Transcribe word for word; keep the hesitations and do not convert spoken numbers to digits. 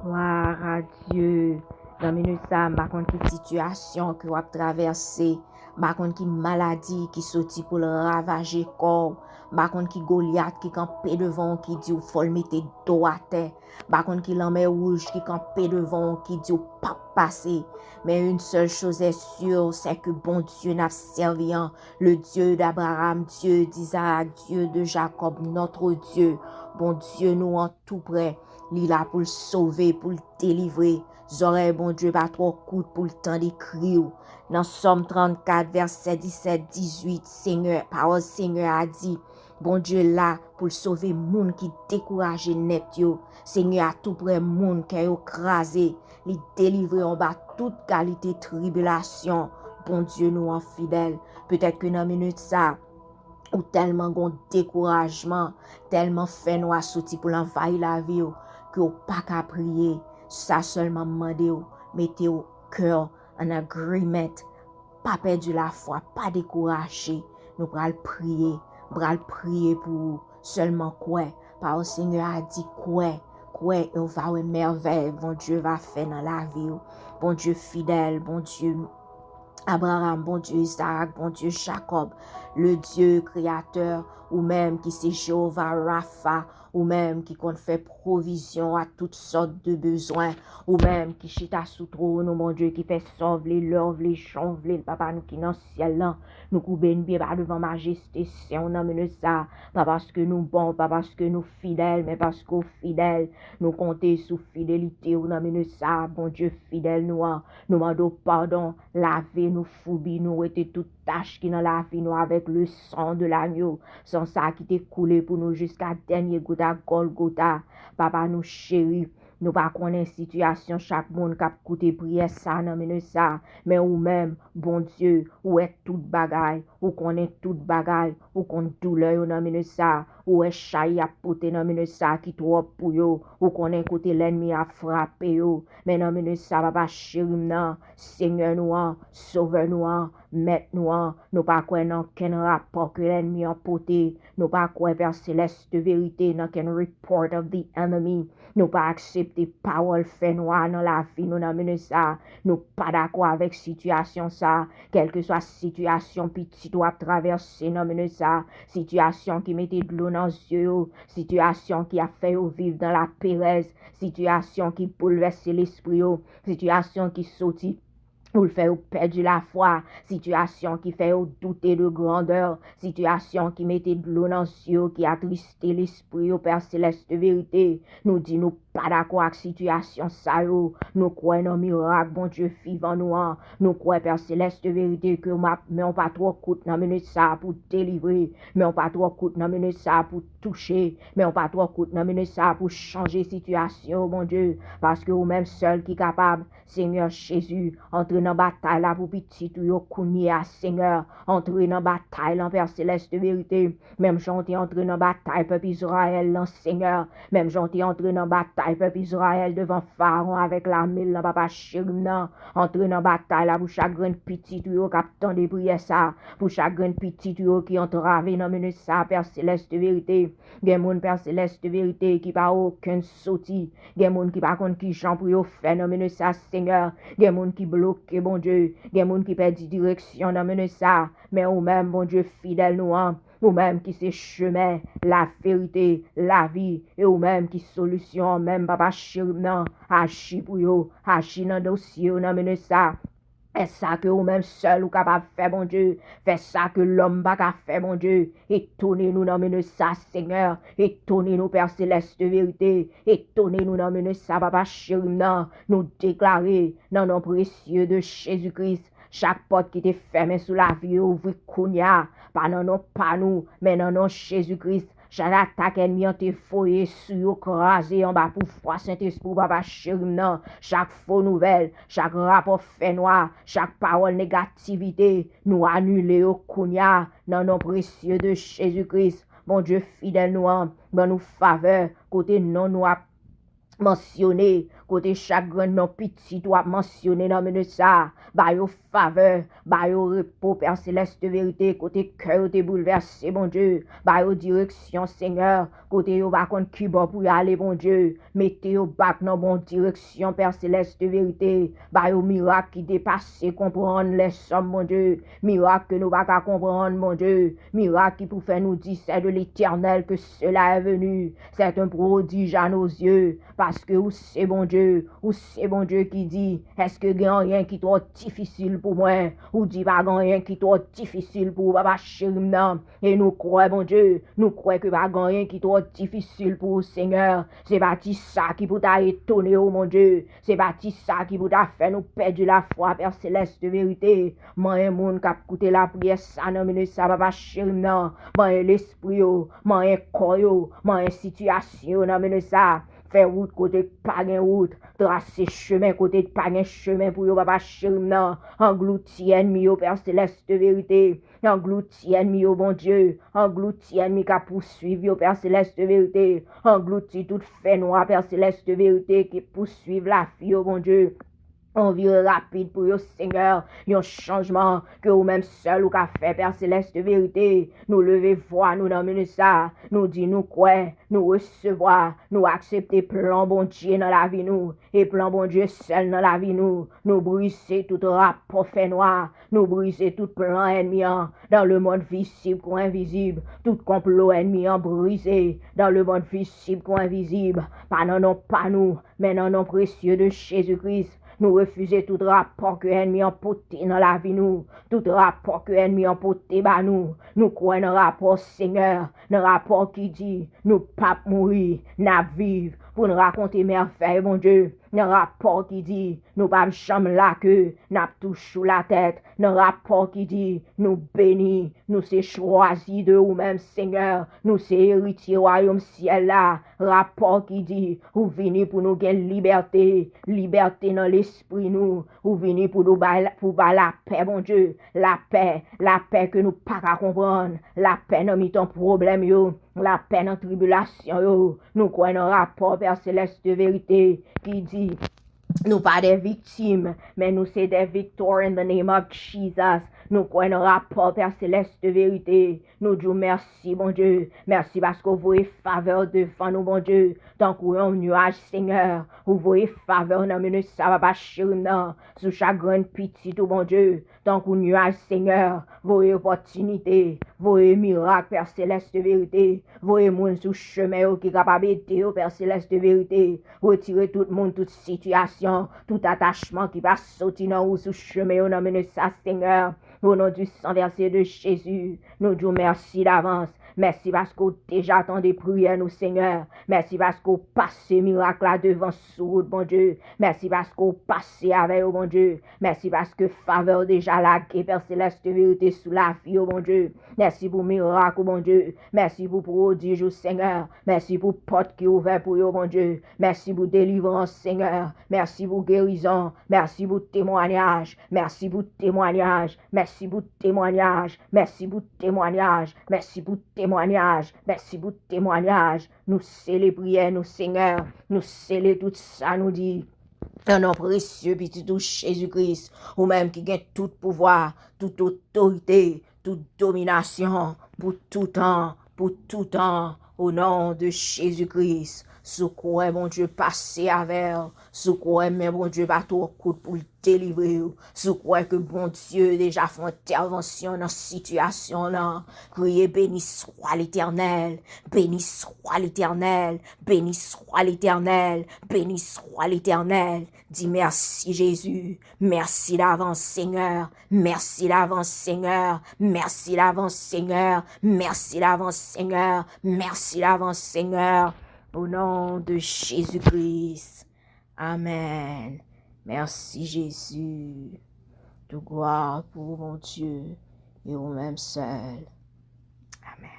Gloire à Dieu. Nan minit sa, m pa konn ki sitiyasyon ke w ap travèse. M pa konn ki maladi ki soti pou l ravaje kò w. M pa konn ki Golyat ki kanpe devan w ki di w fò l mete do w atè. M pa konn ki lanmè wouj ki kanpe devan w ki di w p ap pase. Men une seule chose est sûre, c'est que Bondye n ap sèvi an, le Dieu d'Abraham, Dieu d'Isaac, Dieu de Jacob, notre Dieu, Bondye nou an tou prè. Li la pou l sove, pou l delivre. Zòrèy Bondye pa twò kout pou l tande kri w. Nan Sòm trannkat, vèsè disèt, dizuit, Senyè, pawòl Senyè a di, Bondye la pou l sove moun ki dekouraje nèt yo. Senyè a tou prè moun kè yo kraze. Li delivre yo anba tout kalite tribilasyon. Bondye nou an fidèl. Petèt ke nan minit sa, ou tèlman gon dekourajman, tèlman fènwa soti pou l anvayi lavi w, ke w pa ka priye. Sa sèlman m mande w, mete w kè an agreement. Pa pèdi lafwa, pa dekouraje. Nou pral priye, m pral priye pou ou. Sèlman kwè. Pawòl Senyè a di kwè, kwè e w va wè mèvèy Bondye va fè nan lavi w. Bondye fidèl, Bondye Abraham, Bondye Izarak, Bondye Jakòb, le Dieu créateur, ou menm ki se Jewova Rafa, ou menm ki konn fè pwovizyon a tout sòt de bezwen, ou menm ki chita sou twòn ou, Bondye ki fè sa w vle, lè w vle, jan w vle, Papa nou ki nan syèl lan, nou koube n pye ba devan majeste sen w nan minit sa, pa paske nou bon, pa paske nou fidèl, men paske w fidèl, nou konte sou fidelite w nan minit sa, Bondye fidèl nou an, nou mande w padon, lave nou, foubi nou, wete tout tach ki nan lavi nou avèk le sang de l'agneau, san sa ki te koule pou nou jiska dènye gout a Gòlgota. Papa nou cheri, nou pa konnen sitiyasyon chak moun k ap koute priyè sa nan minit sa, men ou menm, Bondye, ou wè tout bagay, ou konnen tout bagay, ou konn doulè yo nan minit sa, ou wè chay y ap pote nan minit sa ki twòp pou yo, ou konnen kote lènmi a frape yo, men nan minit sa, Papa cheri m nan, Senyè nou an, Sovè nou an, Mèt nou an, nou pa kwè nan okenn rapò ke lènmi an pote. Nou pa kwè, Pè Selès de verite, nan okenn report of the enemy. Nou pa aksepte pawòl fènwa nan lavi nou nan minit sa. Nou pa dakò avèk sitiyasyon sa. Kèlkeswa sitiyasyon pitit ou ap travèse nan minit sa, sitiyasyon ki mete dlo nan zye yo, sitiyasyon ki ap fè yo viv nan laperèz, sitiyasyon ki boulvèse lespri yo, sitiyasyon ki soti pou l fè yo pèdi lafwa, sitiyasyon ki fè yo doute de grandè, sitiyasyon ki mete dlo nan zye yo, ki atriste lespri yo, Pè Selès de verite, nou di nou pa dakò ak sitiyasyon sa yo. Nou kwè nan mirak Bondye vivan nou an. Nou kwè, Pè Selès de verite, ke w ap, men w pa twò kout nan minit sa a pou delivre, men w pa twò kout nan minit sa a pou touche, men w pa twò kout nan minit sa a pou chanje sitiyasyon yo, Bondye, paske ou menm sèl ki kapab. Senyè Jezi, antre nan batay la pou pitit ou yo kounye a, Senyè. Antre nan batay lan, Pè Selès de verite. Menm jan w te antre nan batay pèp Izrayèl lan, Senyè. Menm jan w te antre nan batay pèp Izrayèl devan Farawon avèk lame l lan, Papa cheri m nan. Antre nan batay la pou chak grenn pitit ou yo k ap tande priyè sa. Pou chak grenn pitit ou yo ki antrave nan minit sa, Pè Selès de verite. Gen moun, Pè Selès de verite, ki pa okenn soti. Gen moun ki pa konn ki jan pou yo fè nan minit sa, Senyè. Gen moun ki bloke, Bondye. Gen moun ki pèdi direksyon nan minit sa. Men ou menm, Bondye fidèl nou an, ou menm ki se chemen, laverite, lavi, e ou menm ki solisyon an menm, Papa cheri m nan, aji pou yo, aji nan dosye yo nan minit sa. Fè sa ke ou menm sèl ou kapab fè, Bondye. Fè sa ke lòm pa ka fè, Bondye. Etone nou nan minit sa, Senyè. Etone nou, Pè Selès de verite. Etone nou nan minit sa, Papa cheri m nan. Nou deklare, nan non presye de Jezi Kris, chak pòt ki te fèmen sou lavi yo ouvri kounye a. Pa nan non pa nou, men nan non Jezi Kris. Chak atak ènmi an te voye sou yo kraze anba pouvwa Sentespri w, Papa cheri m nan. Chak fo nouvèl, chak rapò fènwa, chak pawòl negativite, nou anile yo kounye a nan non presye de Jezi Kris. Bondye fidèl nou an, ban nou favè kote non nou ap mansyone, kote chak grenn non pitit ou ap mansyone nan minit sa, ba yo favè, ba yo repo, Pè Selès de verite, kote kè yo te boulvèse, Bondye, ba yo direksyon, Senyè, kote yo pa konn ki bò pou y ale, Bondye, mete yo bak nan bon direksyon, Pè Selès de verite, ba yo mirak ki depase konprann lèzòm, Bondye, mirak ke nou pa ka konprann, Bondye, mirak ki pou fè nou di, c'est de l'Éternel que cela est venu, c'est un prodige à nos yeux, paske ou se Bondye, ou se Bondye ki di, èske gen anyen ki twò difisil pou mwen? Ou di pa gen anyen ki twò difisil pou ou, papa cheri m nan. E nou kwè, Bondye, nou kwè ke pa gen anyen ki twò difisil pou ou, Senyè. Se pa ti sa ki pou ta etone w, Bondye. Se pa ti sa ki pou ta fè nou pèdi lafwa, Pè Selès de verite. Manyen moun k ap koute lapriyè sa nan minit sa, papa cheri m nan. Manyen lespri yo, manyen kò yo, manyen sitiyasyon yo nan minit sa. Fè wout kote k pa gen wout. Trase chemen kote k pa gen chemen pou yo, papa cheri m nan. Anglouti ènmi yo, Pè Selès de verite. Anglouti ènmi yo, Bondye. Anglouti ènmi k ap pouswiv yo, Pè Selès de verite. Anglouti tout fènwa, Pè Selès de verite, ki pouswiv lavi yo, Bondye. Yon vire rapid pou yo, Senyè. Yon chanjman ke ou menm sèl ou ka fè, Pè Selès de verite. Nou leve vwa nou nan minit sa. Nou di nou kwè, nou resevwa, nou aksepte plan Bondye nan lavi nou. E plan Bondye sèl nan lavi nou. Nou brize tout rapò fènwa. Nou brize tout plan ènmi an. Dans le monde visible kou envizib. Tout konplo ènmi an brize. Dans le monde visible kou envizib. Pa nan non pa nou, men nan non presye de Jezi Kris. Nou refize tout rapò ke ènmi an pote nan lavi nou. Tout rapò ke ènmi an pote ba nou. Nou kwè nan rapò, Senyè. Nan rapò ki di, nou p ap mouri, n ap viv, pou n rakonte mèvèy Bondye. Nan rapò ki di, nou p ap janm lake, n ap toujou latèt. Nan rapò ki di, nou beni, nou se chwazi de ou menm, Senyè. Nou se eritye wayòm syèl la. Rapò ki di, ou vini pou nou gen libète, libète nan lespri nou. Ou vini pou nou bay, pou bay lapè, Bondye. Lapè, lapè ke nou pa ka konprann. Lapè nan mitan pwoblèm yo. Lapè nan tribilasyon yo. Nou kwè nan rapò, Pè Selès de verite, ki di, nou pa de viktim, men nou se de viktwa in the name of Jesus. Nou kwè nan rapò, Pè Selès de verite. Nou di w mèsi, Bondye. Mèsi paske w voye favè w devan nou, Bondye. Tankou yon nyaj, Senyè. Ou voye favè w nan minit sa, papa cheri m nan. Sou chak grenn pitit ou, Bondye. Tankou nyaj, Senyè. Voye opòtinite. Voye mirak, Pè Selès de verite. Voye moun sou chemen yo ki kapab ede yo, Pè Selès de verite. Retire tout moun, tout sitiyasyon, tout atachman ki pa soti nan ou sou chemen yo nan minit sa, Senyè. O non di san vèse de Jezi, nou di w mèsi davans. Mèsi paske w deja tande priyè nou, Senyè. Mèsi paske w pase mirak la devan sou wout, Bondye. Mèsi paske w pase avè yo, Bondye. Mèsi paske favè w deja lage, Pè Selès de verite, sou lavi yo, Bondye. Mèsi pou mirak ou, Bondye. Mèsi pou pwodij ou, Senyè. Mèsi pou pòt ki ouvè pou yo, Bondye. Mèsi pou delivrans, Senyè. Mèsi pou gerizon. Mèsi pou temwayaj. Mèsi pou temwayaj. Mèsi pou temwayaj. Mèsi pou temwayaj. Mèsi pou temwayaj. Mèsi pou temwayaj. Nou sele priyè nou, Senyè. Nou sele tout sa nou di. Nan non presye Pitit ou, Jezi Kris, ou menm ki gen tout pouvwa, tout otorite, tout dominasyon, pou toutan, pou toutan, o non de Jezi Kris. Si w kwè Bondye pase avè w, si w kwè men Bondye pa twò kout pou l delivre w, si w kwè ke Bondye deja fè yon entèvansyon nan sitiyasyon w lan, kriye, Béni soit l'Éternel, béni soit l'Éternel, béni soit l'Éternel, béni soit l'Éternel. Di mèsi, Jezi. Mèsi davans, Senyè. Mèsi davans, Senyè. Mèsi davans, Senyè. Mèsi davans, Senyè. Mèsi davans, Senyè. O non de Jezi Kris. Amèn. Mèsi, Jezi. Tout glwa pou ou, Bondye, e ou menm sèl.